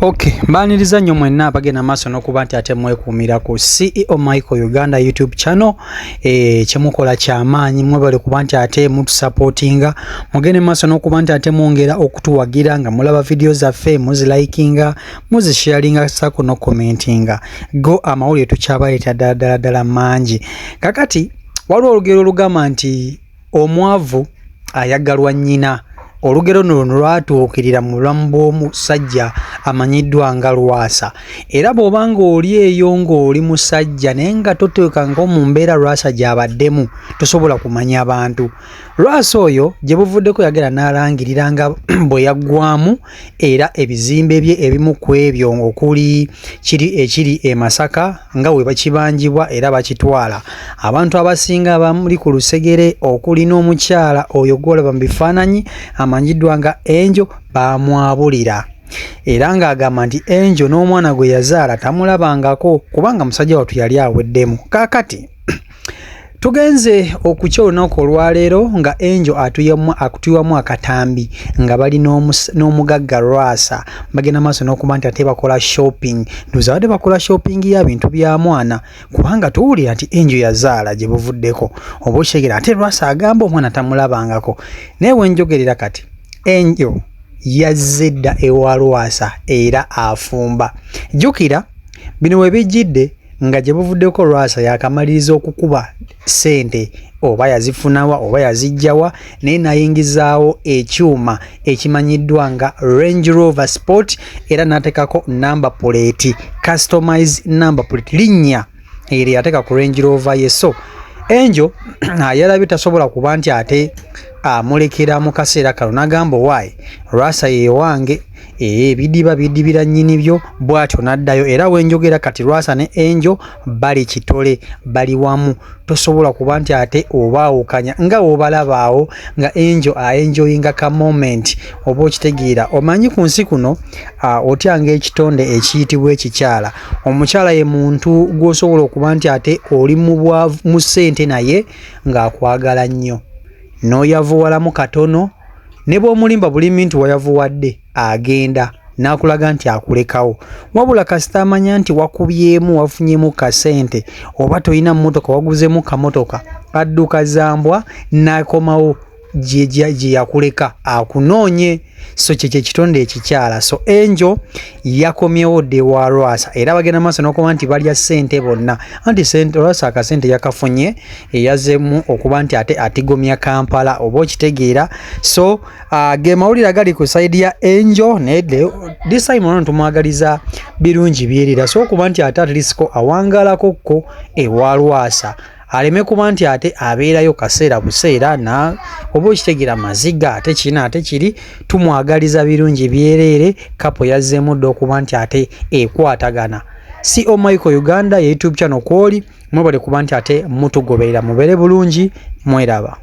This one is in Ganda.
Ok, mbaniriza nnyo mwenna abagenda maaso n'okuba nti ate mwekuumira ku CEO Michael Uganda YouTube channel. Kyemukola kyamaanyi, mwebale kuba nti ate mutusupportinga. Mugende maaso n'okuba nti ate mwongera okutuwagira nga mulaba video zaffe, muzilikinga, muzisharinga sako n'okucommentinga. Go amawulire tukyabaleeta ddala ddala ddala mangi. Kakati waliwo olugero olugamba nti omwavu ayagalwa nnyina. Olugero luno lwatuukirira mu bulamu bw'omusajja amanyiddwa nga Lwasa. Era bw'oba ng'oli eyo ng'oli musajja naye nga toteekangako mu mbeera Lwasa gy'abaddemu, tosobola kumanya bantu. Lwasa oyo gye buvuddeko yagenda n'alangirira nga bwe yaggwamu, era ebizimbe bye ebimu ku ebyo okuli kiri ekiri e Masaka nga bwe bakibanjibwa era bakitwala. Abantu abasinga bamuli ku lusegere okuli n'omukyala oyo gw'olaba mu bifaananyi amanyiddwa nga Angel baamwabulira. Era ng'agamba nti Angel n'omwana gwe yazaala tamulabangako kubanga musajja wattu yali aweddemu. Kaakati tugenze okukya olunaku olwaleero nga Angel atuyiwamu akatambi nga bali n'omugagga Lwasa, bagenda maaso n'okuba nti ate bakola shopping. Ndowooza badde bakola shopping ya bintu bya mwana kubanga tuwulira nti Angel yazaala gye buvuddeko, oba okitegeera, ate Lwasa agamba omwana tamulabangako. Naye we njogerera kati Angel yazze dda ewa Lwasa era afumba. Jjukira bino we bijjidde nga gye buvuddeko Lwasa yakamaliriza okukuba ssente, oba yazifunawa oba yaziggyawa, naye n'ayingizaawo ekyuma ekimanyiddwa nga Range Rover Sport era n'ateekako number plate, customized number plate, linnya eryo yateeka ku Range Rover ye. So Angel yalabye tasobola kuba nti ate amulekera mu kaseera kano, n'agamba, "Owaaye, Lwasa ye wange, ebidiba bidibira nnyini byo." Bw'atyo n'addayo, era wenjogera kati Lwasa ne Angel bali kitole, bali wamu, tosobola kuba nti ate obaawukanya. Nga w'obalaba awo nga Angel aenjoyinga ka moment, oba okitegeera. Omanyi ku nsi kuno otyanga ekitonde ekiyitibwa ekikyala. Omukyala ye muntu gw'osobola okuba nti ate oli mu bwavu mu ssente naye ng'akwagala nnyo, n'oyavuwalamu katono, ne bw'omulimba bulimi nti wayavuwadde, agenda n'akulaga nti akulekawo. Wabula kasita amanya nti wakubyemu, wafunyemu kasente, oba tolina mmotoka, waguzeemu kamotoka, adduka zambwa n'akomawo gye yakuleka akunoonye. So kyekyo ekitonde ekikyala. So Angel yakomyewo dde wa Lwasa era bagenda maaso n'okuba nti balya ssente bonna, anti Lwasa akasente yakafunye, eyazeemu okuba nti ate atigomya Kampala, oba okitegeera. So ge mawulire agali ku side ya Angel, naye this time ono tumwagaliza birungi byerera. So okuba nti ate at least ko awangalako ko ewa Lwasa, aleme kuba nti ate abeerayo kaseera buseera na oba okitegeera maziga ate kino ate kiri. Tumwagaliza birungi byereere. Couple yazzeemu dda okuba nti ate ekwatagana. CEO Michael Uganda ye YouTube channel kwoli, mwebale kuba nti ate mutugoberera. Mubeere bulungi, mweraba.